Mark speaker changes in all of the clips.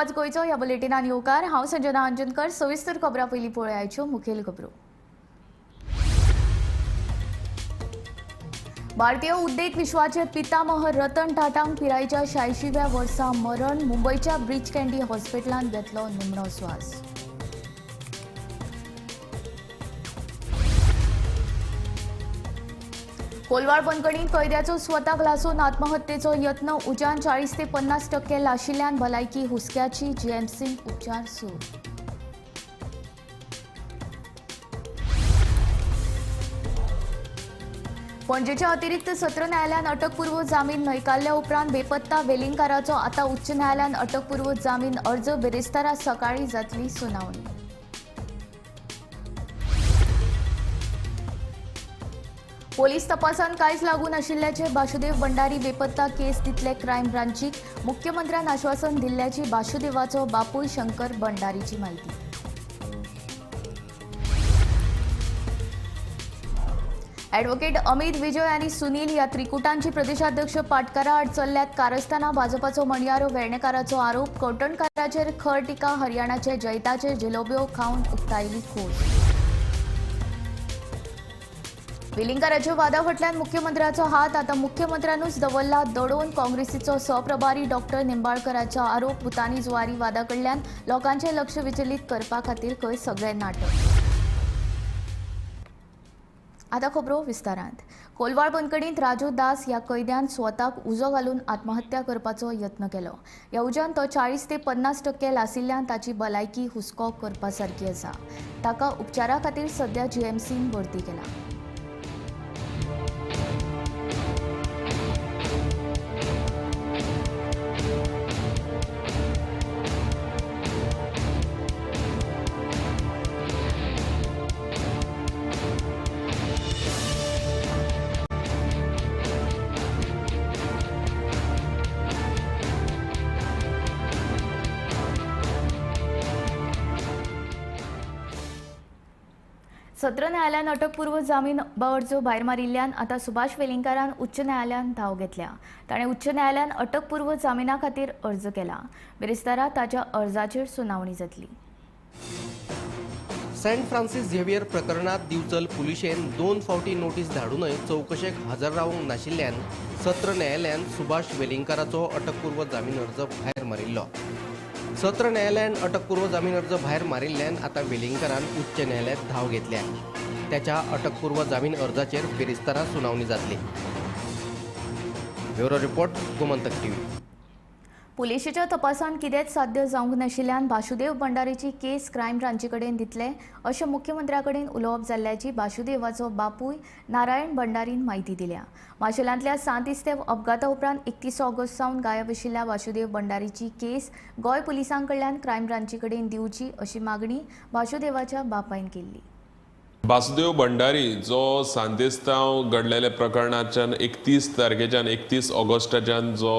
Speaker 1: आवाज गोंयचो ह्या बुलेटिनान येवकार. हांव संजना अंजनकर. सविस्तर खबरां पयलीं पळोवयाच्यो मुखेल खबरो. भारतीय उद्देग विश्वाचे पितामह रतन टाटांक पिरायेच्या 86व्या वर्सा मरण. मुंबयच्या ब्रीच कँडी हॉस्पिटलांत घेतलो निमणो श्वास. कोलवाळ बंदखणींत कैद्याचो स्वताक लासून आत्महत्येचो यत्न. उज्यान 40 ते 50% लाशिल्ल्यान भलायकी हुस्क्याची. जीएमसींत उपचार सुरू. पणजेच्या अतिरिक्त सत्र न्यायालयान अटकपूर्व जामीन न्हयकारल्या उपरांत बेपत्ता वेलिंगकाराचो आतां उच्च न्यायालयान अटकपूर्व जामीन अर्ज. बिरेस्तारा सकाळीं जातली सुनावणी. पोलीस तपासांत कांयच लागू नाशिल्ल्याचे बासुदेव भंडारी बेपत्ता केस दितले क्रायम ब्रांचीक. मुख्यमंत्र्यान आश्वासन दिल्ल्याची बासुदेवाचो बापूय शंकर भंडारीची माहिती. ॲडव्होकेट अमित विजय आनी सुनील ह्या त्रिकुटांची प्रदेशाध्यक्ष पाटकारा आड चल्ल्यात कारस्थाना. भाजपाचो म्हणयारो वेर्णेकाराचो आरोप. कवठणकाराचेर खर टिका. हरियाणाचे जैताचेर जिलोब्यो खावन उक्तायली खोस. वेलिंगकाराच्या वादा फाटल्यान मुख्यमंत्र्याचो हात. आतां मुख्यमंत्र्यानूच दवरला दडोवन. काँग्रेसीचो सहप्रभारी डॉक्टर निंबाळकराचो आरोप. भुतानी जुवारी वादा कडल्यान लोकांचें लक्ष विचलीत करपा खातीर खंय सगळें नाटक. आतां खबरो विस्तारांत. कोलवाळ बंदखणींत राजू दास ह्या कैद्यान स्वताक उजो घालून आत्महत्या करपाचो यत्न केलो. ह्या उज्यान तो 40 ते 50% लासिल्ल्यान ताची भलायकी हुस्को करपा सारकी आसा. ताका उपचारा खातीर सध्या जीएमसीन भरती केला. सत्र न्यायालयान अटकपूर्व जामीन अर्ज भायर मारिल्ल्यान आतां सुभाष वेलिंगकारान उच्च न्यायालयान धांव घेतल्या. ताणें उच्च न्यायालयान अटकपूर्व जामिना खातीर अर्ज केला. बिरेस्तारा ताच्या अर्जाचेर सुनावणी जातली.
Speaker 2: सेंट फ्रांसीस झेवियर प्रकरणात दिवचल पुलिशेन 2 फावटी नोटीस धाडूनय चवकशेक हजर रावंक नाशिल्ल्यान सत्र न्यायालयान सुभाष वेलिंगकाराचो अटकपूर्व जामीन अर्ज भायर मारिल्लो. सत्र न्यायालयान अटकपूर्व जामीन अर्ज भायर मारिल्ल्यान आतां वेलिंगकारान उच्च न्यायालयात धांव घेतल्या. त्याच्या अटकपूर्व जामीन अर्जाचेर बिरेस्तारा सुनावणी जातली. Bureau report, Gomantak TV.
Speaker 1: पुलिशेच्या तपासांत कितेंच साध्य जावंक नाशिल्ल्यान बासुदेव भंडारीची केस क्रायम ब्रांची कडेन दितले अशें मुख्यमंत्र्या कडेन उलोवप जाल्ल्याची बासुदेवाचो बापूय नारायण भंडारीन म्हायती दिल्या. माशेलांतल्या सांत इस्तेव अपघाता उपरांत 31 ऑगस्ट सावन गायब आशिल्ल्या बासुदेव भंडारीची केस गोंय पुलिसां कडल्यान क्रायम ब्रांची कडेन दिवची अशी मागणी बासुदेवाच्या बापायन केल्ली.
Speaker 3: बासुदेव भंडारी जो सांतिस्तांव घडलेल्या प्रकरणाच्यान 31 तारखेच्यान 31 ऑगस्टाच्यान जो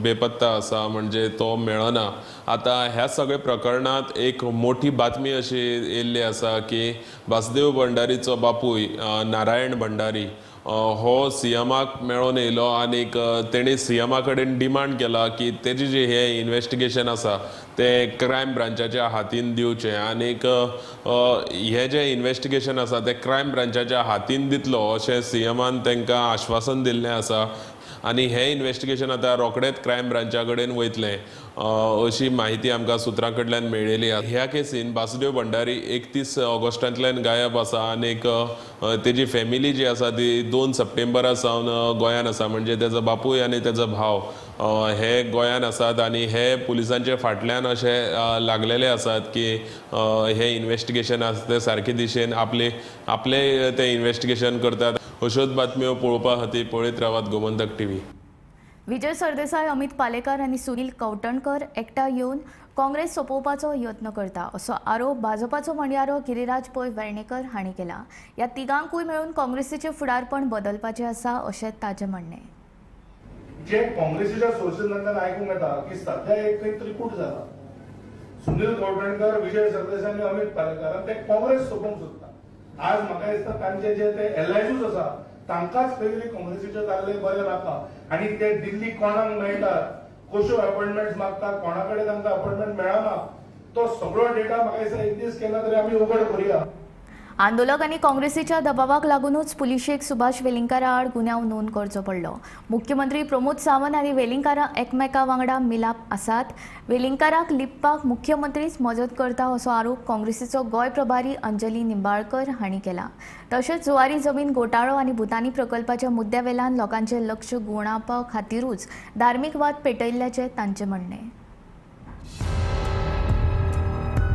Speaker 3: बेपत्ता आसा, म्हणजे तो मेळना. आतां ह्या सगळ्या प्रकरणांत एक मोठी बातमी अशी येयल्ली आसा की बासुदेव भंडारीचो बापूय नारायण भंडारी हो सीएमाक मेळोन येयलो आनीक तेणी सीएमा कडेन डिमांड केला की तेजी जे हे इन्वेस्टिगेशन आसा तें क्रायम ब्रांचाच्या हातीन दिवचें आनीक हे जें इन्वेस्टिगेशन आसा तें क्रायम ब्रांचाच्या हातीन दितलो अशें सीएमान तांकां आश्वासन दिल्लें आसा आनी हें इन्वेस्टिगेशन आतां रोखडेंच क्रायम ब्रांचा कडेन वयतलें अशी म्हायती आमकां सुत्रां कडल्यान मेळिल्ली. ह्या केसीन बासुदेव भंडारी 31 ऑगस्टांतल्यान गायब आसा आनीक तेजी फॅमिली जी आसा ती 2 सप्टेंबरा सावन गोंयान आसा, म्हणजे तेजो बापूय आनी तेजो भाव हे गोंयान आसात आनी हे पुलिसांचे फाटल्यान अशे लागलेले आसात की हे इन्वेस्टिगेशन आसा ते सारके दिशेन आपले आपले ते इन्वेस्टिगेशन करतात. अश्योच बातम्यो पळोवपा खातीर पळयत रावात गोमंतक टीव्ही.
Speaker 1: विजय सरदेसाय, अमित पालेकार आनी सुनील कवठणकर एकठांय येवन काँग्रेस सोंपोवपाचो यत्न करता असो आरोप भाजपाचो म्हणयारो गिरिराज पै वेर्णेकर हांणी केला. ह्या तिगांकूय मेळून काँग्रेसीचें फुडारपण बदलपाचें आसा अशें ताचें म्हणणें.
Speaker 4: जे काँग्रेसीच्या सोर्सेसांतल्यान आयकूंक येता की सध्या एक थंय त्रिकूट जाला. सुनील कवठणकर, विजय सरदेसाय आनी अमित पालेकार ते काँग्रेस सोंपोवंक सोदता. आज म्हाका दिसता तांचे जे ते एलायजूच आसा तांकांच खंय तरी काँग्रेसीचे जाल्ले बरें नाका आनी ते दिल्ली कोणाक मेळटात, कश्यो अपॉइंटमेंट्स मागता, कोणा कडेन तांकां अपॉइंटमेंट मेळना, तो सगळो डेटा म्हाका दिसता एक दीस केन्ना तरी आमी उघड करुया.
Speaker 1: आंदोलक आनी काँग्रेसीच्या दबावाक लागूनच पुलिशेक सुभाष वेलिंगकारा आड गुन्यांव नोंद करचो पडलो. मुख्यमंत्री प्रमोद सावंत आनी वेलिंगकारा एकमेका वांगडा मिलाप आसात. वेलिंगकाराक लिपपाक मुख्यमंत्रीच मजत करता असो आरोप काँग्रेसीचो गोंय प्रभारी अंजली निंबाळकर हांणी केला. तशेंच जुवारी जमीन घोटाळो आनी भुतानी प्रकल्पाच्या मुद्द्या वेल्यान लोकांचें लक्ष घुंवडावपा खातीरूच धार्मीक वाद पेटयल्ल्याचें तांचें म्हणणें.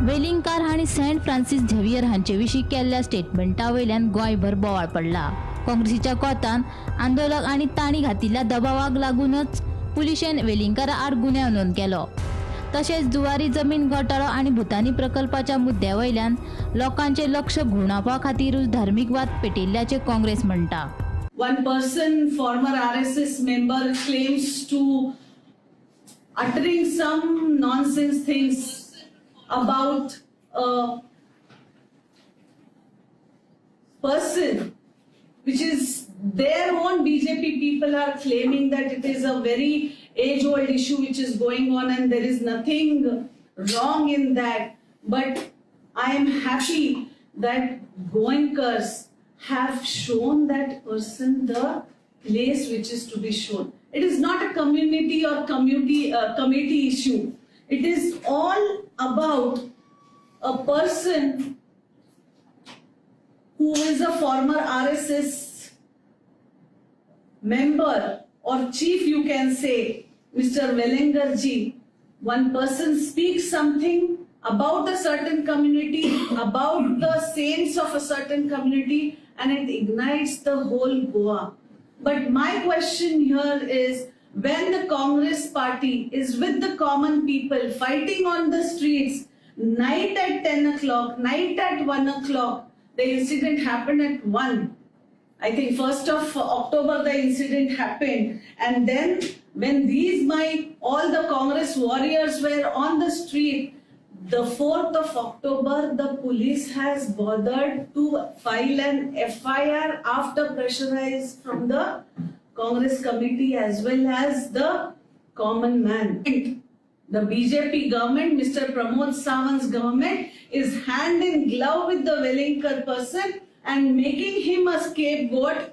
Speaker 5: वेलिंगकार हांणी सेंट फ्रांसीस झेवियर हांचे विशीं केल्ल्या स्टेटमेंटा वयल्यान गोंयभर बोवाळ पडला. काँग्रेसीच्या कोतान आंदोलक आनी तांणी घातिल्ल्या दबावाक लागूनच पुलिशेन वेलिंगकारा आड गुन्यांव नोंद केलो. तशेंच जुवारी जमीन घोटाळो आनी भुतानी प्रकल्पाच्या मुद्द्या वयल्यान लोकांचें लक्ष घुंवडावपा खातीरूच धार्मीक वाद पेटिल्ल्याचें काँग्रेस म्हणटा.
Speaker 6: One person, former RSS member, claims to uttering some nonsense things about a person, which is their own BJP people are claiming that it is a very age-old issue which is going on and there is nothing wrong in that. But I am happy that Goenkars have shown that person the place which is to be shown. It is not a community or committee issue. It is all about a person who is a former RSS member or chief, you can say, Mr. Velingkar ji. One person speaks something about a certain community, about the saints of a certain community, and it ignites the whole Goa. But my question here is, when the Congress party is with the common people fighting on the streets, night at 10 o'clock, night at 1 o'clock, the incident happened at 1. I think 1st of October the incident happened. And then when these all the Congress warriors were on the street, the 4th of October, the police has bothered to file an FIR after pressurized from the Congress committee as well as the common man. The BJP government, Mr. Pramod Sawant's government, is hand in glove with the Velingkar person and making him a scapegoat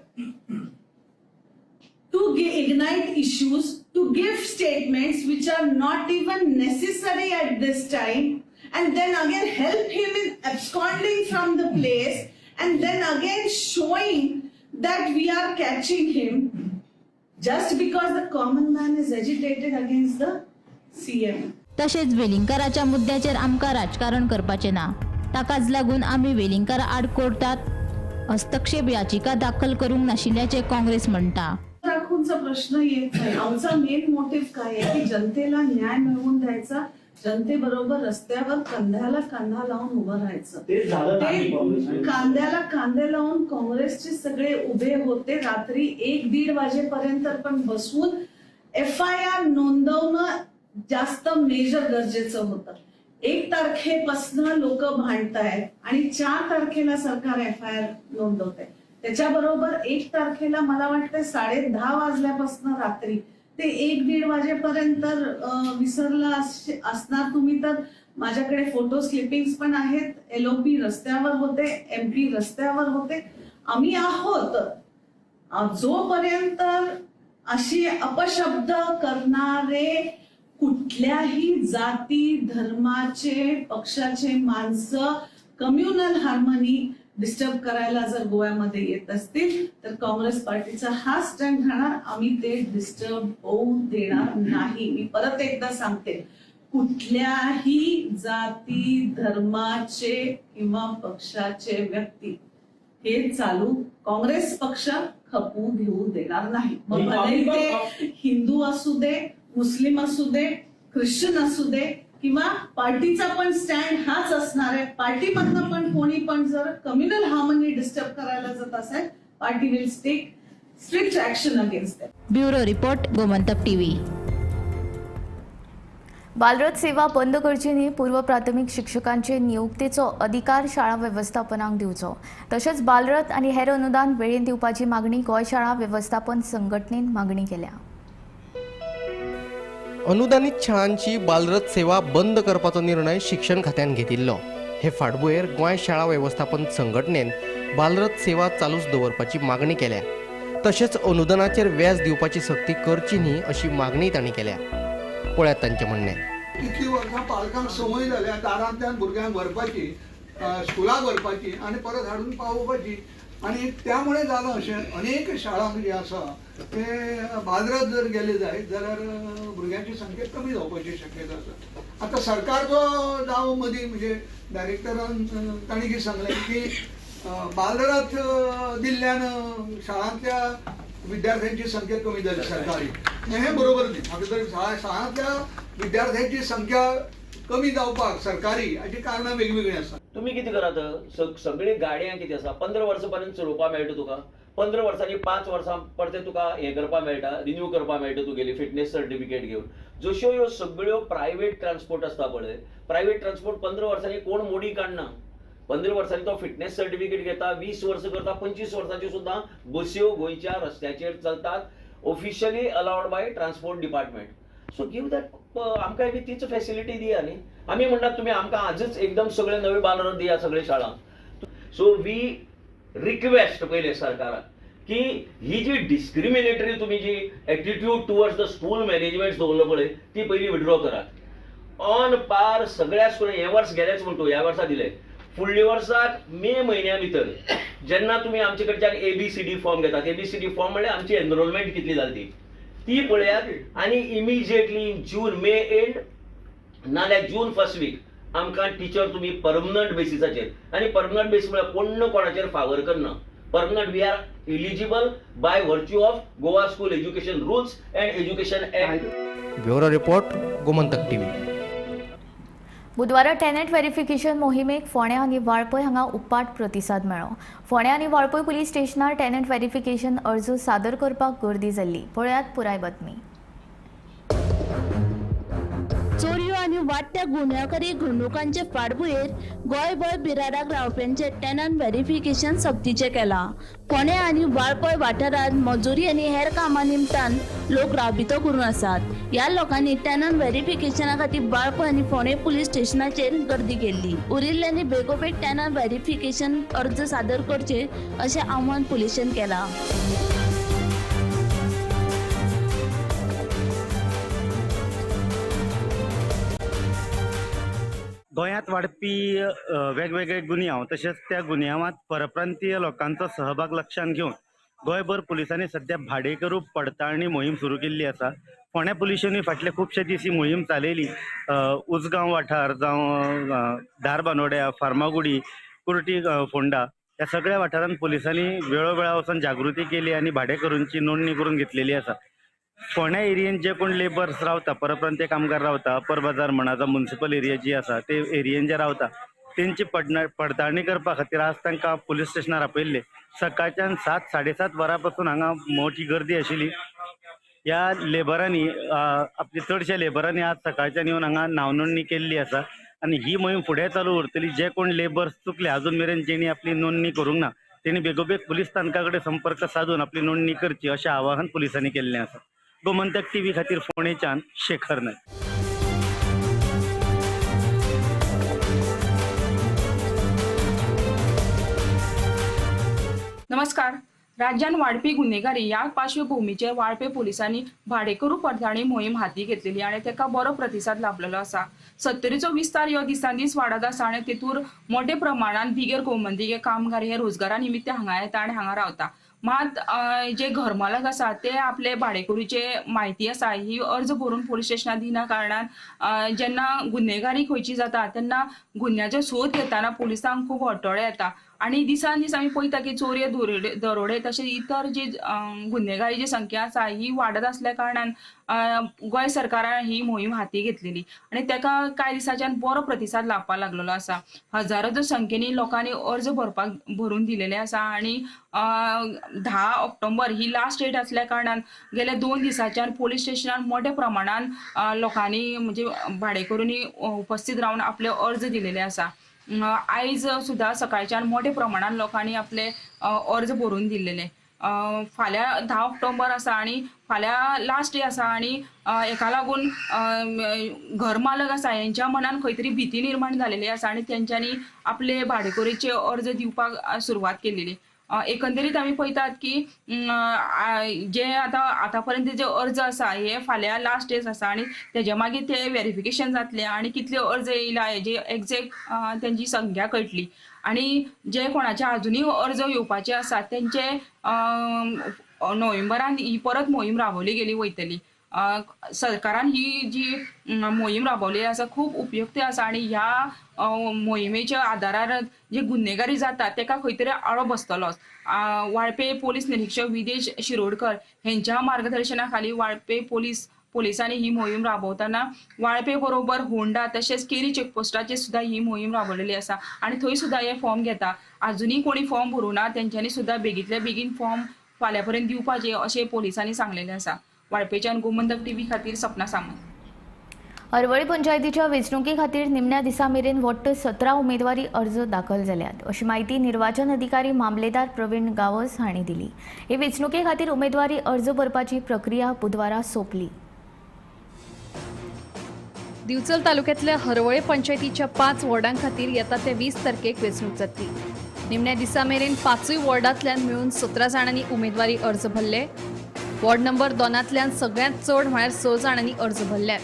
Speaker 6: to ignite issues, to give statements which are not even necessary at this time, and then again help him in absconding from the place, and then again showing that we are catching him just because the common man is agitated against the CM.
Speaker 5: तशेंच वेलिंगकाराच्या मुद्द्याचेर आमकां राजकारण करपाचें ना, ताकाच लागून आमी वेलिंगकारा आड कोर्टात हस्तक्षेप याचिका दाखल करूंक नाशिल्ल्याचें काँग्रेस म्हणटा.
Speaker 6: राखूनचा प्रश्न येत नाही. आमचा मेन मोटिव्ह काय आहे की जनतेला न्याय मिळवून द्यायचा, जनतेबरोबर रस्त्यावर कंधाला कांधा लावून उभं राहायचं.
Speaker 7: ते झालं नाही
Speaker 6: ते
Speaker 7: काँग्रेसने.
Speaker 6: कांद्याला कांदे लावून काँग्रेसचे सगळे उभे होते. रात्री 1-1.5 वाजेपर्यंत पण बसून FIR नोंदवणं जास्त मेजर गरजेचं होतं. 1 तारखेपासनं लोक भांडतायत आणि 4 तारखेला सरकार FIR नोंदवते. त्याच्याबरोबर 1 तारखेला मला वाटतंय 10:30 वाजल्यापासनं रात्री ते 1-1.5 वाजेपर्यंत विसरला असणार तुम्ही, तर माझ्याकडे फोटो क्लिपिंग्स पण आहेत. LOP रस्त्यावर होते, MP रस्त्यावर होते, आम्ही आहोत. जोपर्यंत अशी अपशब्द करणारे कुठल्याही जाती धर्माचे पक्षाचे माणसं कम्युनल हार्मनी डिस्टर्ब करायला जर गोव्यामध्ये येत असतील तर काँग्रेस पार्टीचा हा स्टँड राहणार. आम्ही ते डिस्टर्ब होऊ देणार नाही. मी परत एकदा सांगते, कुठल्याही जाती धर्माचे किंवा पक्षाचे व्यक्ती हे चालू काँग्रेस पक्ष खपू घेऊ देणार नाही. मग भलेही ते हिंदू असू दे, मुस्लिम असू दे, ख्रिश्चन असू दे, किंवा पार्टीचा पण स्टँड हाच असणार आहे. पार्टीमधनं पण कोणी पण जर कम्युनल हार्मनी डिस्टर्ब करायला जात असेल, party will take strict action against them.
Speaker 5: Bureau report, Gomantak TV.
Speaker 1: Balrath सेवा बंद करची न्ही, पूर्व प्राथमिक शिक्षकांचे नियुक्तीचो अधिकार शाळा वेवस्थापनाक दिवचो, तशेंच बालरथ आनी हेर अनुदान वेळेन दिवपाची मागणी गोंय शाळा वेवस्थापन संघटनेन मागणी केल्या.
Speaker 2: अनुदानीत शाळांची बालरथ सेवा बंद करपाचो निर्णय शिक्षण खात्यान घेतिल्लो. हे फाटभुंयेर गोंय शाळा वेवस्थापन संघटनेन बालरथ सेवा चालूच दवरपाची मागणी केल्या. तशेंच अनुदानाचेर व्याज दिवपाची सक्ती करची न्ही अशी मागणी तांणी केल्या. पळयात तांचें म्हणणें.
Speaker 7: इतली वर्सां पालकांक संवय जाल्या दारांतल्यान भुरग्यांक व्हरपाची, स्कुलाक व्हरपाची आनी परत हाडून पावोवपाची, आनी त्यामुळे जालां अशें अनेक शाळांक जे आसा ते बाजारात जर गेले जायत जाल्यार भुरग्यांची संख्या कमी जावपाची शक्यता आसा. आतां सरकारचो दाव मदीं म्हणजे डायरेक्टरान तांणी कितें सांगलें की बालरथ दिल्ल्यान शाळांतल्या विद्यार्थ्यांची संख्या कमी जाली सरकारी, हें बरोबर न्ही. म्हाका तरी शाळांतल्या विद्यार्थ्यांची संख्या कमी जावपाक सरकारी हाची कारणां वेगवेगळीं आसा.
Speaker 8: तुमी कितें करात, सगळी गाडयांक कितें आसा 15 वर्सां पर्यंत चलोवपाक मेळटा तुका, 15 वर्सांनी 5 वर्सां परतें तुका हें करपाक मेळटा, रिन्यू करपाक मेळटा तुगेली फिटनेस सर्टिफिकेट घेवन. जश्यो ह्यो सगळ्यो प्रायवेट ट्रान्सपोर्ट आसता पळय, प्रायवेट ट्रान्सपोर्ट 15 वर्सांनी कोण मोडी काडना, 15 वर्सांनी तो फिटनेस सर्टिफिकेट घेता, 20 वर्सां करता, 25 वर्सांच्यो सुद्दां बस्यो गोंयच्या रस्त्याचेर चलतात, officially allowed by transport department. So give that, आमकां बी तीच फेसिलिटी दिया न्ही. आमी म्हणटात तुमी आमकां आजच एकदम सगळे नवे बालरथ दिया सगळे शाळांक. सो we request पयले सरकाराक की ही जी डिस्क्रिमिनेटरी तुमी जी attitude towards the school management दवरलो पळय ती पयली विड्रॉ करात. ऑन पार सगळ्या स्कुलां हे वर्स गेलेच म्हणटो, ह्या वर्सा दिले, फुडल्या वर्साक मे म्हयन्या भितर जेन्ना तुमी आमचे कडच्यान ABCD form घेतात, ABCD form म्हणल्यार आमची एनरोलमेंट कितली जाली ती पळयात आनी इमिजिएटली जून मे एंड नाल्यार जून फर्स्ट वीक आमकां टिचर तुमी परमनंट बेसिसाचेर, आनी परमनंट बेसीस म्हळ्यार कोण कोणाचेर फावर करना, permanent we are eligible by virtue of Goa school education rules and education act.
Speaker 2: Bureau report, Gomantak TV.
Speaker 1: बुधवारा टेनंट व्हेरिफिकेशन मोहिमेक फोंड्या आनी वाळपय हांगा उपाट प्रतिसाद मेळ्ळो. फोंड्या आनी वाळपय पुलीस स्टेशनार टेनंट व्हेरिफिकेशन अर्ज सादर करपाक गर्दी जाल्ली. पळयात पुराय बातमी.
Speaker 5: चोरयो आनी वाडट्या गुन्यांवकारी घडणुकांचे फाटभुंयेर गोंयभर बिराडाक रावप्यांचे टेनंट व्हेरिफिकेशन सक्तीचें केलां. फोंडें आनी वाळपय वाठारांत मजुरी आनी हेर कामां निमतान लोक राबितो करून आसात. ह्या लोकांनी टेनंट व्हेरिफिकेशना खातीर वाळपय आनी फोंडें पुलीस स्टेशनाचेर गर्दी केल्ली. उरिल्ल्यांनी बेगोबेग टेनंट व्हेरिफिकेशन अर्ज सादर करचे अशें आव्हान पुलिशेन केलां.
Speaker 9: गोंयांत वाडपी वेगवेगळे गुन्यांव तशेंच त्या गुन्यांवांत परप्रांतीय लोकांचो सहभाग लक्षांत घेवन गोंयभर पुलिसांनी सध्या भाडेकरू पडताळणी मोहीम सुरू केल्ली आसा. फोंड्या पुलिशेंनी फाटले खुबशे दीस ही मोहीम चालयली. उजगांव वाठार जावं धारबानोड्या, फार्मागुडी, कुर्टी, फोंडा ह्या सगळ्या वाठारांत पुलिसांनी वेळोवेळा वचून जागृती केली आनी भाडेकरूंची नोंदणी करून घेतलेली आसा. फोंड्या एरियेन जे कोण लेबर्स रावता, परप्रांतीय कामगार रावता, अपर बाजार म्हणा जावं म्युनिसिपल एरिया जी आसा ते एरियेन जे रावता तेंची पडताळणी करपा खातीर आज तांकां पुलीस स्टेशनार आपयल्ले. सकाळच्यान 7 साडे 7 वरां पासून हांगा मोठी गर्दी आशिल्ली. ह्या लेबरांनी आपली चडश्या लेबरांनी आज सकाळच्यान येवन हांगा नांव नोंदणी केल्ली आसा आनी ही मोहीम फुडें चालू उरतली. जे कोण लेबर्स चुकले अजून मेरेन जेणी आपली नोंदणी करूंक ना तेणी बेगोबेग पुलीस स्थानका कडेन संपर्क साधून आपली नोंदणी करची अशें आवाहन पुलिसांनी केल्लें आसा. गोमंतक टीव्ही खातीर फोंडेच्यान शेखर नायक.
Speaker 10: नमस्कार. राज्यान वाडपी गुन्हेगारी ह्या पार्श्वभूमीचेर वाळपे पोलिसांनी भाडेकरू पडताळणी मोहीम हाती घेतलेली आनी ताका बरो प्रतिसाद लाभलेलो आसा. सत्तरीचो विस्तार ह्यो दिसान दीस वाडत आसा आनी तेतूर मोठे प्रमाणान बिगर गोमंतकीय कामगार हे रोजगारा निमित्त हांगा येता आनी हांगा रावता. मात जे घरमालक आसा ते आपले भाडेकरूचे म्हायती आसा ही अर्ज भरून पोलीस स्टेशनार दिना कारणान जेन्ना गुन्हेगारी खंयची जाता तेन्ना गुन्ह्याचो सोद घेतना पोलिसांक खूब अडथळे येता आनी दिसान दीस आमी पळयता की चोरये, दरोडे तशेंच इतर जी गुन्हेगारीची संख्या आसा ही वाडत आसल्या कारणान गोंय सरकारान ही मोहीम हाती घेतलेली आनी ताका कांय दिसांच्यान बरो प्रतिसाद लाभपाक लागलेलो आसा. हजारांच्या संख्येनी लोकांनी अर्ज भरून दिलेले आसा आनी 10 ऑक्टोबर ही लास्ट डेट आसल्या कारणान गेल्या 2 दिसांच्यान पोलीस स्टेशनार मोठ्या प्रमाणान लोकांनी म्हणजे भाडेकरूंनी उपस्थित रावन आपले अर्ज दिलेले आसा. आयज सुद्दां सकाळच्यान मोठ्या प्रमाणान लोकांनी आपले अर्ज भरून दिलेले. फाल्यां 10 ऑक्टोबर आसा आनी फाल्यां लास्ट डे आसा आनी हेका लागून घर मालक आसा हेंच्या मनान खंय तरी भीती निर्माण जालेली आसा आनी तेंच्यांनी आपले भाडेकरीचे अर्ज दिवपाक सुरवात केलेली. एकंदरीत आमी पळयतात की जे आतां पर्यंत जे अर्ज आसा हे फाल्यां लास्ट डेज आसा आनी तेजे मागीर ते वेरिफिकेशन जातले आनी कितले अर्ज येयला हेजे एग्जॅक्ट तेंची संख्या कळटली आनी जे कोणाचे आजुनूय अर्ज येवपाचे आसा तेंचे नोव्हेंबरान ही परत मोहीम राबोवली गेली वयतली. सरकारान ही जी मोहीम राबवली आसा खूब उपयुक्त आसा आनी ह्या मोहिमेच्या आदारार जे गुन्हेगारी जाता तेका खंय तरी आळो बसतलोच. वाळपे पोलीस निरीक्षक विदेश शिरोडकर हेंच्या मार्गदर्शना खाली वाळपे पोलिसांनी ही मोहीम राबवतना वाळपे बरोबर होंडा तशेंच केरी चेकपोस्टाचेर सुद्दां ही मोहीम राबवलेली आसा आनी थंय सुद्दां हे फॉर्म घेता. आजुनूय कोणी फॉर्म भरूं ना तेंच्यांनी सुद्दां बेगींतल्या बेगीन फॉर्म फाल्यां पर्यंत दिवपाचे अशें पोलिसांनी सांगलेलें आसा. वाळपेच्यान गोमंतक टीव्ही खातीर सपना सामंत.
Speaker 1: हरवळी पंचायतीच्या वेंचणुके खातीर निमण्या दिसा मेरेन वट्ट 17 उमेदवारी अर्ज दाखल जाल्यात अशी म्हायती निर्वाचन अधिकारी मामलेदार प्रवीण गावस हांणी दिली. हे वेंचणुके खातीर उमेदवारी अर्ज भरपाची प्रक्रिया बुधवारा सोंपली.
Speaker 11: दिवचल तालुक्यातल्या हरवळे पंचायतीच्या 5 वॉर्डां खातीर येता ते 20 तारखेक वेंचणूक जातली. निमण्या दिसा मेरेन 5 वॉर्डांतल्यान मेळून 17 जाणांनी उमेदवारी अर्ज भरले. वॉर्ड नंबर 2 सगळ्यांत चड म्हळ्यार 6 जाणांनी अर्ज भरल्यात.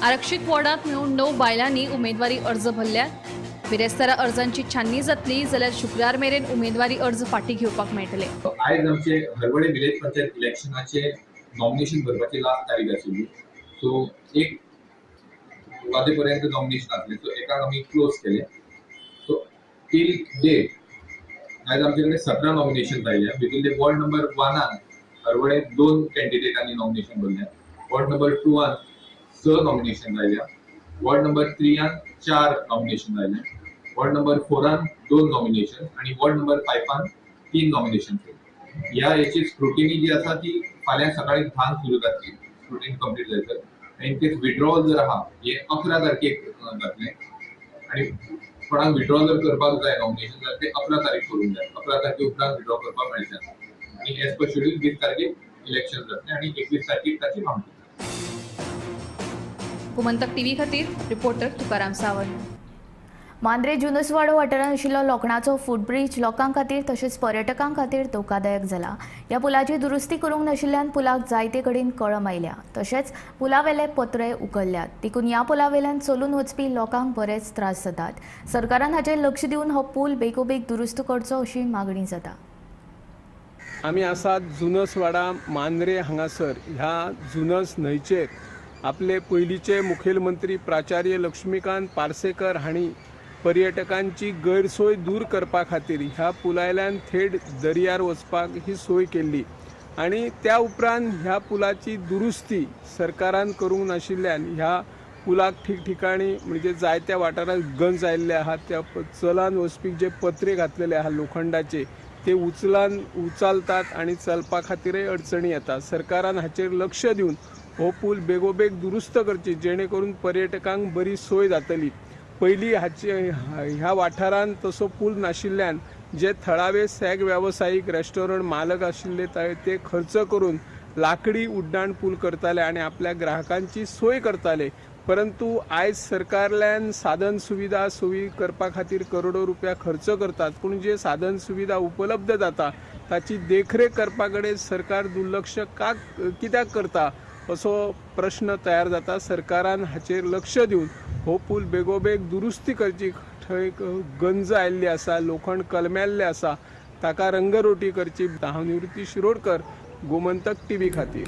Speaker 11: आरक्षीत वॉर्डांत मेळून 9 बायलांनी उमेदवारी अर्ज भरल्यात. बिरेस्तारा अर्जांची छाननी जातली जाल्यार शुक्रार मेरेन उमेदवारी अर्ज फाटीं घेवपाक मेळटले.
Speaker 12: आयज आमचे Harvalem village panchayat इलेक्शनाचे nomination भरपाची last तारीख आशिल्ली. सो 1 वाजेपर्यंत नॉमिनेशन आसलें. सो एकाक आमी क्लोज केलें. सो टील डेट आयज आमचे कडेन 17 नॉमिनेशन आयल्या. भितूरले वॉर्ड नंबर 1 हरवळे 2 कॅन्डिडेटांनी नॉमिनेशन भरल्या. वॉर्ड नंबर 2 6 नॉमिनेशन आयल्या. वॉर्ड नंबर 3 4 नॉमिनेशन आयल्या. वॉर्ड नंबर 4 2 नॉमिनेशन आनी वॉर्ड नंबर 5 3 नॉमिनेशन. ह्या हेची स्क्रुटिनी जी आसा ती फाल्यां सकाळी 10 सुरू जातली. स्क्रुटिनी कंप्लीट जायसर इन केस विड्रॉल जर आहा हे 11 तारखेक जातलें आनी कोणाक विड्रॉल जर करपाक जाय नॉमिनेशन जाल्यार ते 11 तारीख करूंक जाय. 11 तारखे उपरांत विड्रॉ करपाक मेळचें ना आनी एज पर शेड्यूल 20 तारखेक इलेक्शन जातलें आनी 21 तारखेक ताची मागणी.
Speaker 11: गोमंतक टीव्ही खातीर रिपोर्टर तुकाराम सावंत.
Speaker 1: मांद्रे जुनसवाडो वाठारांत आशिल्लो लोखणाचो फुटब्रीज लोकां खातीर तशेंच पर्यटकां खातीर धोकादायक जाला. ह्या पुलाची दुरुस्ती करूंक नाशिल्ल्यान पुलाक जायते कडेन कळम आयल्या तशेंच पुलावेले पत्रे उखल्ल्यात. देखून ह्या पुलावेल्यान चलून वचपी लोकांक बरेच त्रास जातात. सरकारान हाचेर लक्ष दिवन हो पूल बेगोबेग दुरुस्त करचो अशी मागणी जाता.
Speaker 13: आमी आसात जुनसवाडा मांद्रे हांगासर. ह्या जुनस न्हंयचेर आपले पयलींचे मुखेलमंत्री प्राचार्य लक्ष्मीकांत पार्सेकर हांणी पर्यटकांची गैरसोय दूर करपा खातीर ह्या पुलायल्यान थेट दर्यार वचपाक ही सोय केल्ली आनी त्या उपरांत ह्या पुलाची दुरुस्ती सरकारान करूंक नाशिल्ल्यान ह्या पुलाक ठिकठिकाणी म्हणजे जायत्या वाठारांत गंज आयिल्ले आहा. त्या चलान वचपी जे पत्रे घातलेले आहा लोखंडाचे ते उचलतात आनी चलपा खातीरय अडचणी येता. सरकारान हाचेर लक्ष दिवन हो पूल बेगोबेग दुरुस्त करची जेणे करून पर्यटकांक बरी सोय जातली. पयलीं हाचे ह्या वाठारांत तसो पूल नाशिल्ल्यान जे थळावे सॅग वेवसायीक रेस्टॉरंट मालक आशिल्ले ते खर्च करून लाकडी उड्डाण पूल करताले आनी आपल्या ग्राहकांची सोय करताले. परंतु आयज सरकारल्यान साधन सुविधा सोयी करपा खातीर करोडो रुपया खर्च करतात, पूण जे साधन सुविधा उपलब्ध जाता ताची देखरेख करपा कडेन सरकार दुर्लक्ष का कित्याक करता असो प्रश्न तयार जाता. सरकारान हाचेर लक्ष दिवन हो पूल बेगोबेग दुरुस्ती करची. थंय गंज आयिल्ली आसा, लोखंड कलमेल्लें आसा, ताका रंगरोटी करची. हांव निवृत्ती शिरोडकर, गोमंतक टीव्ही खातीर.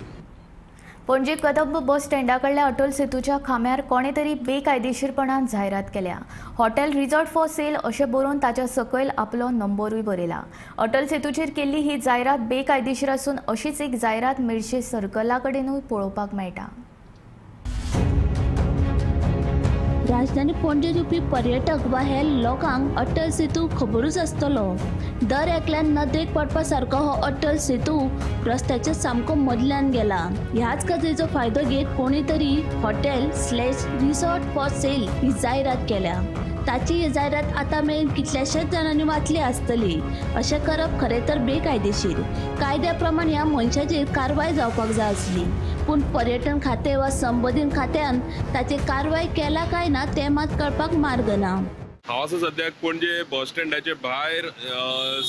Speaker 1: पणजे कदंब बस स्टँडा कडल्या अटल सेतूच्या खांब्यार कोणे तरी बेकायदेशीरपणान जायरात केल्या. हॉटेल रिजॉर्ट फॉर सेल अशें बरोवन ताच्या सकयल आपलो नंबरूय बरयला. अटल सेतूचेर केल्ली ही जायरात बेकायदेशीर आसून अशीच एक जायरात मेरशे सर्कला कडेनूय पळोवपाक मेळटा.
Speaker 5: राजधानी पणजे येवपी पर्यटक वा हेर लोकांक अटल सेतू खबरूच आसतलो. दर एकल्यान नदरेक पडपा सारको हो अटल सेतू रस्त्याच्या सामको मदल्यान गेला. ह्याच गजालीचो फायदो घेत कोणी तरी हॉटेल / रिसॉर्ट फॉर सेल ही जायरात केल्या. ताची ही जायरात आतां मेरेन कितल्याशाच जाणांनी वाचली आसतली. अशें करप खरें तर बेकायदेशीर. कायद्या प्रमाण ह्या मनशाचेर कारवाय जावपाक जाय आसली, पूण पर्यटन खातें वा संबंदीत खात्यान ताचेर कारवाय केला काय ना तें मात कळपाक मार्ग ना.
Speaker 3: हांव आसा सद्याक पणजे बस स्टँडाचे भायर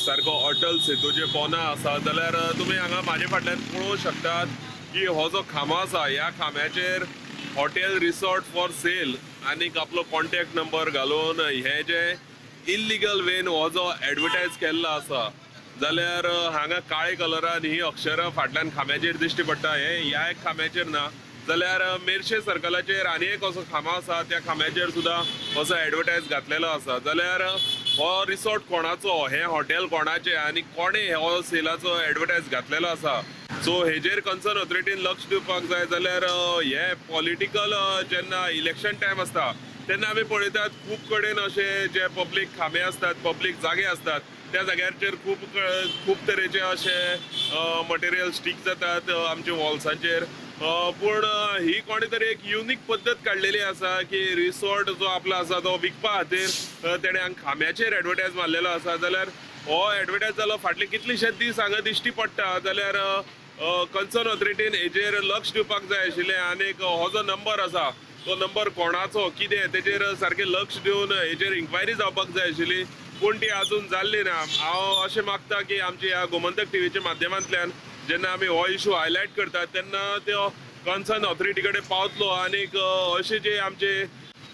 Speaker 3: सारको अटल सेतूचे पोना आसा. जाल्यार तुमी हांगा म्हाजे फाटल्यान पळोवंक शकतात की हो जो खांबो आसा ह्या खांब्याचेर हॉटेल रिसॉर्ट फॉर सेल आनीक आपलो कॉन्टॅक्ट नंबर घालून हे जे इल्लिगल वेन हो जो एडवर्टायज केल्लो आसा. जाल्यार हांगा काळे कलरान ही अक्षरां फाटल्यान खांब्याचेर दिश्टी पडटा. हे ह्या एक खांब्याचेर ना जाल्यार मेरशे सर्कलाचेर आनी एक असो खांबो आसा, त्या खांब्याचेर सुद्दां असो एडवर्टायज घातलेलो आसा. जाल्यार हो रिसॉर्ट कोणाचो, हें हॉटेल कोणाचें आनी कोणें हो सेलाचो एडवर्टायज घातलेलो आसा. सो हेजेर कन्सर्न ऑथॉरिटीन लक्ष दिवपाक जाय. जाल्यार हे पॉलिटिकल जेन्ना इलेक्शन टायम आसता तेन्ना आमी पळयतात खूब कडेन अशे जे पब्लीक खांबे आसतात, पब्लीक जागे आसतात, त्या जाग्याचेर खूब खूब तरेचे अशे मटेरियल स्टीक जातात आमच्या वॉल्सांचेर. पूण ही कोणी तरी एक युनीक पद्दत काडलेली आसा की रिसॉर्ट जो आपलो आसा तो विकपा खातीर तेणें हांगा खांब्याचेर एडवर्टायज मारलेलो आसा. जाल्यार हो एडवर्टायज जालो फाटले कितलेशेच दीस हांगा दिश्टी पडटा. जाल्यार कन्सर्न ऑथॉरिटीन हेजेर लक्ष दिवपाक जाय आशिल्लें आनीक हो जो नंबर आसा तो नंबर कोणाचो कितें तेजेर सारकें लक्ष दिवन हेजेर इन्क्वायरी जावपाक जाय आशिल्ली, पूण ती आजून जाल्ली ना. हांव अशें मागता की आमच्या ह्या गोमंतक टीव्हीच्या माध्यमांतल्यान जेन्ना आमी हो इशू हायलायट करतात तेन्ना त्यो कन्सर्न ऑथॉरिटी कडेन पावतलो आनीक अशे जे आमचे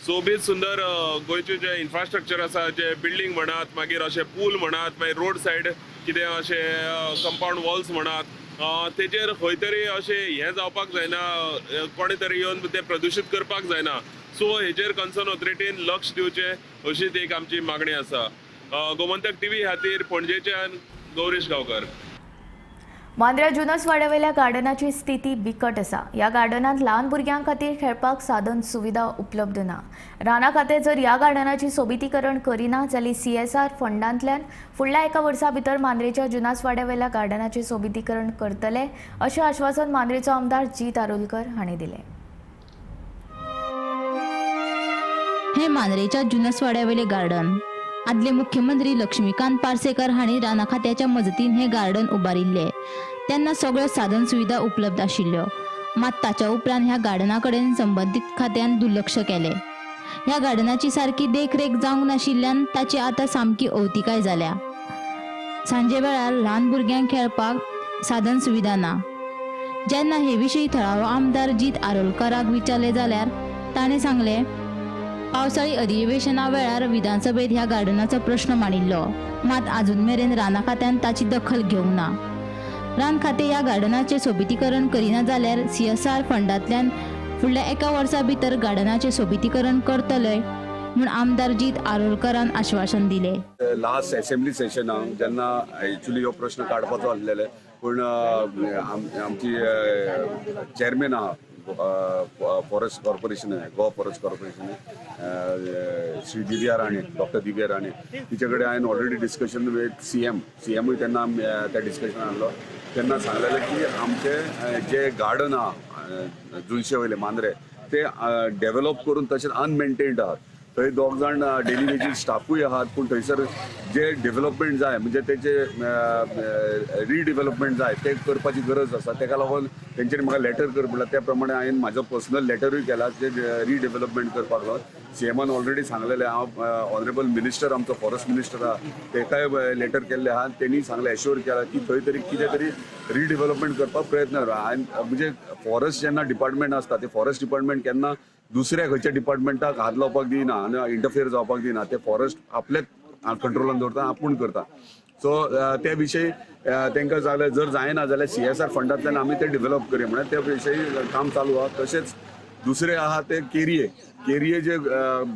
Speaker 3: सोबीत सुंदर गोंयचे जे इन्फ्रास्ट्रक्चर आसा, जे बिल्डींग म्हणात, मागीर अशे पूल म्हणात, मागीर रोड सायड कितें अशे कंपावंड वॉल्स म्हणात, तेजेर खंय तरी अशें हें जावपाक जायना, कोणे तरी येवन तें प्रदुशीत करपाक जायना. सो हेजेर कन्सर्न ऑथॉरिटीन लक्ष दिवचें अशीच एक आमची मागणी आसा. गोमंतक टीव्ही खातीर पणजेच्यान गौरीश गांवकर.
Speaker 1: मांद्र्या जुनसवाड्यावेल्या गार्डनाची स्थिती बिकट आसा. ह्या गार्डनांत ल्हान भुरग्यां खातीर खेळपाक साधन सुविधा उपलब्ध ना. राना खातें जर ह्या गार्डनाची सोबितीकरण करिना जाल्यार CSR फंडांतल्यान फुडल्या एका वर्सा भितर मांद्रेच्या जुनासवाड्यावेल्या गार्डनाचें सोबितीकरण करतले अशें आश्वासन मांद्रेचो आमदार जीत आरोलकर हांणी दिलें.
Speaker 5: हे मांद्रेच्या जुनसवाड्यावेले गार्डन आदले मुख्यमंत्री लक्ष्मीकांत पार्सेकर हांणी राना खात्याच्या मजतीन हे गार्डन उबारिल्ले. तेन्ना सगळ्यो साधन सुविधा उपलब्ध आशिल्ल्यो, मात ताच्या उपरांत ह्या गार्डना कडेन संबंदीत खात्यान दुर्लक्ष केलें. ह्या गार्डनाची सारकी देखरेख जावंक नाशिल्ल्यान ताची आतां सामकी अवतिकाय जाल्या. सांजे वेळार ल्हान भुरग्यांक खेळपाक साधन सुविधा ना. जेन्ना हे विशीं थळावो आमदार जीत आरोलकराक विचारलें जाल्यार ताणें सांगलें, पावसाळी अधिवेशना वेळार विधानसभेत ह्या गार्डनाचो प्रश्न मांडिल्लो, मात आजून मेरेन राना खात्यान ताची दखल घेवंक ना. रान खातें ह्या गार्डनाचें सोबितीकरण करिना जाल्यार CSR फंडांतल्यान फुडल्या एका वर्सा भितर गार्डनाचें सोबितीकरण करतले म्हूण आमदार जीत आरोलकरान आश्वासन दिलें.
Speaker 14: लास्ट असेंब्ली सेशनाक जेन्ना एक्चुअली हो प्रश्न काडपाचो आसलेले, पूण आमची चेअरमॅन आहा forest corporation, Goa forest corporation, Shri Divya Rane, doctor Divya Rane, तिचे कडेन हांवें ऑलरेडी डिस्कशन विथ सीएमूय तेन्ना त्या डिस्कशन आहलो. तेन्ना सांगलेलें की आमचे जे गार्डन आहा जुलशे वयले मांद्रे ते डेव्हलप करून तशेंच अनमेंटेन्ड आहात. थंय दोग जाण डेली वेजीस स्टाफूय आहात, पूण थंयसर जे डेव्हलपमेंट जाय म्हणजे तेजे रिडेव्हलपमेंट जाय ते करपाची गरज आसा. तेका लागून तेंच्यांनी म्हाका लेटर कर म्हणल्यार त्या प्रमाणे हांवें म्हाजो पर्सनल लेटरूय केला जे रिडेव्हलपमेंट करपाक लागून. सीएमान ऑलरेडी सांगलेलें, हांव ऑनरेबल मिनिस्टर आमचो फॉरेस्ट मिनिस्टर आहा तेकाय लेटर केल्लें आहा. तेणी सांगलें, एश्योर केला की थंय तरी कितें तरी रिडेव्हलपमेंट करपाक प्रयत्न करा. आनी म्हणजे फॉरेस्ट जेन्ना डिपार्टमेंट आसता ते फॉरेस्ट डिपार्टमेंट केन्ना दुसऱ्या खंयच्या डिपार्टमेंटाक हात लावपाक दिना आनी इंटरफियर जावपाक दिना. ते फॉरेस्ट आपल्याच कंट्रोलान दवरता, आपूण करता. सो त्या विशयी तांकां जाल्यार जर जायना जाल्यार CSR फंडांतल्यान आमी ते डेव्हलप करया म्हणल्यार त्या विशयी काम चालू आहा. तशेंच दुसरे आहा ते केरये, केरये जे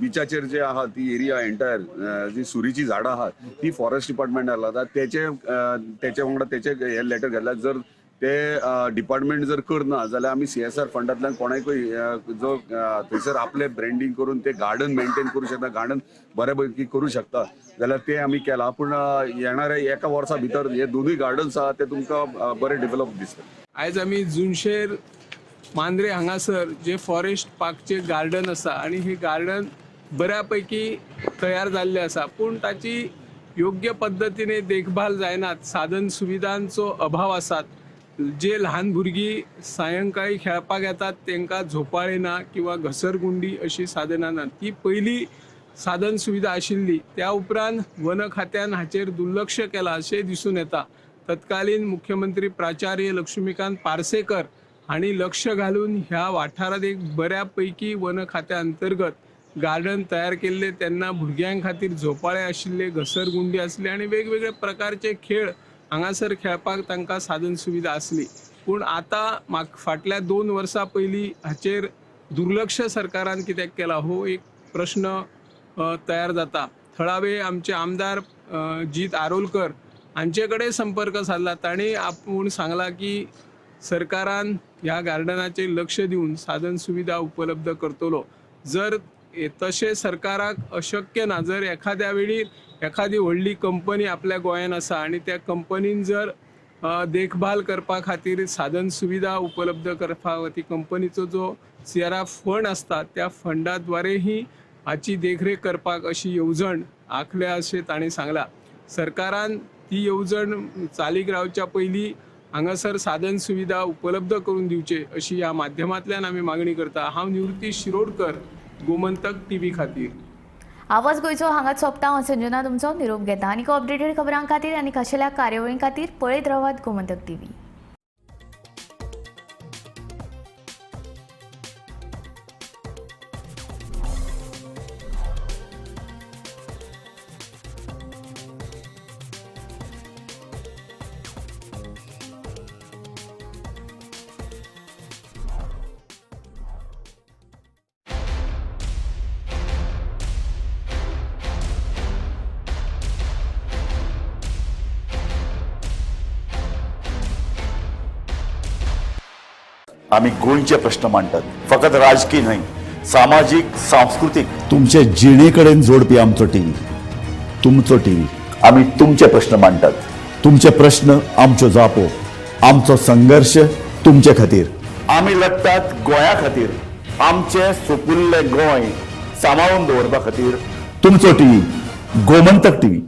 Speaker 14: बिचाचेर जे आहा ती एरिया एंटायर जी सुरीची झाडां आहात ती फॉरेस्ट डिपार्टमेंटाक लागता. तेचे तेचे वांगडा तेचे हे लेटर घातल्यार जर ते डिपार्टमेंट जर करना जाल्यार आमी CSR फंडांतल्यान कोणाकूय जो थंयसर आपले ब्रँडींग करून ते गार्डन मेंटेन करूं शकता, गार्डन बऱ्या पैकी करूं शकता जाल्यार ते आमी केला. पूण येणाऱ्या एका वर्सा भितर हे दोनूय गार्डन्स आहा ते तुमकां बरे डेव्हलप दिसता.
Speaker 13: आयज आमी जुनशेर मांद्रे हांगासर जे फॉरेस्ट पार्कचे गार्डन आसा आनी हे गार्डन बऱ्या पैकी तयार जाल्ले आसा, पूण ताची योग्य पद्दतीने देखभाल जायनात, साधन सुविधांचो अभाव आसात. जे ल्हान भुरगीं सायंकाळी खेळपाक येतात तांकां झोपाळे ना किंवा घसरगुंडी अशी साधनां ना. ती पयली साधन सुविधा आशिल्ली, त्या उपरांत वन खात्यान हाचेर दुर्लक्ष केलां अशें दिसून येता. तत्कालीन मुख्यमंत्री प्राचार्य लक्ष्मीकांत पार्सेकर हांणी लक्ष घालून ह्या वाठारांत एक बऱ्या पैकी वन खात्या अंतर्गत गार्डन तयार केल्ले. तेन्ना भुरग्यां खातीर झोपाळे आशिल्ले, घसरगुंडी आसली आनी वेगवेगळे प्रकारचे खेळ हांगासर खेळपाक तांकां साधन सुविधा आसली. पूण आतां फाटल्या 2 वर्सां पयलीं हाचेर दुर्लक्ष सरकारान कित्याक केला हो एक प्रश्न तयार जाता. थळावे आमचे आमदार जीत आरोलकर हांचे कडेन संपर्क सादला, तांणी आपूण सांगला की सरकारान ह्या गार्डनाचेर लक्ष दिवन साधन सुविधा उपलब्ध करतलो. जर तशें सरकाराक अशक्य ना, जर एखाद्या वेळी एखादी व्हडली कंपनी आपल्या गोंयान आसा आनी त्या कंपनीन जर देखभाल करपा खातीर साधन सुविधा उपलब्ध करपा खातीर कंपनीचो जो CRF fund आसता त्या फंडाद्वारेही हाची देखरेख करपाक अशी येवजण आंखल्या अशें तांणी सांगलां. सरकारान ती येवजण चालीक रावच्या पयलीं हांगासर साधन सुविधा उपलब्ध करून दिवचे अशी ह्या माध्यमांतल्यान आमी मागणी करता. हांव निवृत्ती शिरोडकर, गोमंतक टीव्ही खातीर.
Speaker 1: आवाज गोंयचो हांगाच सोंपता. हांव संजना तुमचो निरोप घेता. आनी अपडेटेड खबरां खातीर आनी खाशेल्या कार्यावळीं खातीर पळयत रावात गोमंतक टीव्ही.
Speaker 15: आमी गोंयचे प्रश्न मांडटात, फकत राजकीय न्हय, सामाजीक, सांस्कृतीक, तुमचे जिणे कडेन जोडपी आमचो टीव्ही, तुमचो टीव्ही. आमी तुमचे प्रश्न मांडटात, तुमचे प्रश्न आमच्यो जापो, आमचो संघर्श तुमचे खातीर. आमी लढटात गोंया खातीर, आमचें सोपुल्लें गोंय सांबाळून दवरपा खातीर. तुमचो टीव्ही, गोमंतक टीव्ही.